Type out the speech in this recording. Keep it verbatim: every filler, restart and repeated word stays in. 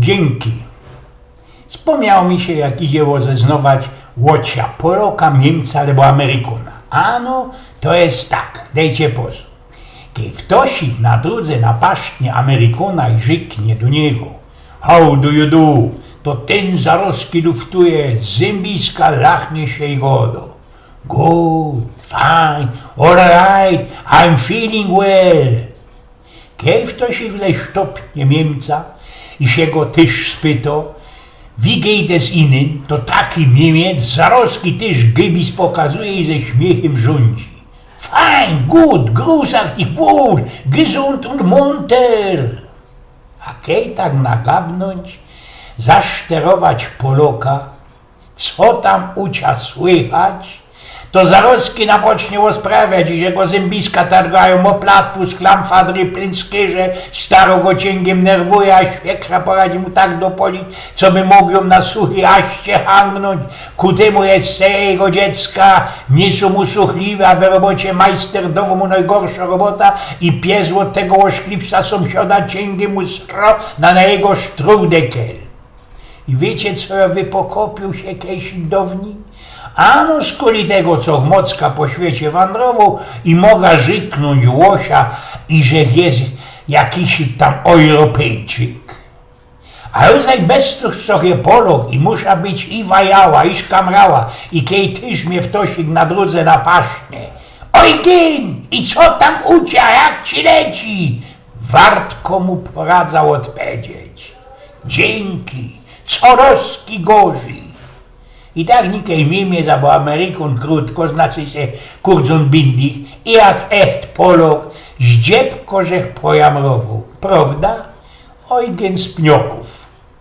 Dziynki. Spōmniało mi sie, jak idzie ôzeznować ôcia Poloka, Niymca abo Amerykōna. Ano, to je tak, dejcie pozōr. Kej ftoś na drōdze napasnie Amerykōna i rzyknie do niego: „How do you do?”, to tyn zarozki luftuje, zymbiska, lachnie sie i godo: „Good, fine, all right, I'm feeling well”. Kej ftoś ze sztopnie Niymca i sie go tyż spyto: „Wie geht es Ihnen?”, to taki Niymec zarozki tyż gybis pokazuje i ze śmiechym rzōndzi: „Fine, good, großartig, wohl, gesund und munter”. A kej tak nagabnōńć, zaszterować Poloka, co tam u cia słychać, to zarozki napocznie ôsprawiać, że go zymbiska targajōm, ôplatku, sklamfadry, prynckerze, staro go ciyngiym nerwuje, a świekra poradzi mu tak dopolić, co by mōg jōm na suchy aście hangnōńć. Ku tymu jeszcze jego dziecka niy sōm mu suchliwe, a w robocie majster dowo mu nojgorszŏ robota i pies ôd tego ôszkliwca sōmsioda ciyngi mu skro na, na jego sztrudekel. I wiycie, co jŏ wypokopiōł sie kejsik downi? Ano skuli tego, co mocka po świecie wandrowoł i moga rzyknōńć ôsia, i że je jakisik tam Ojropejczyk. A jŏ zaś bez tych, co je Polok, i musza być i wajała, i szkamrała, i kej tyż mie ftoś na drōdze napasnie: „Ojgyn, i co tam u cia, jak ci leci?”, wartko mu poradza ôdpedzieć: „Dziynki, corozki gorzij”. I tak nikej Niymec abo Amerykōn krōtko, znaczy sie, kurz un byndig, i jak echt Polok, zdziebko żech pojamrowoł, prowda? Ojgyn z Pniokōw.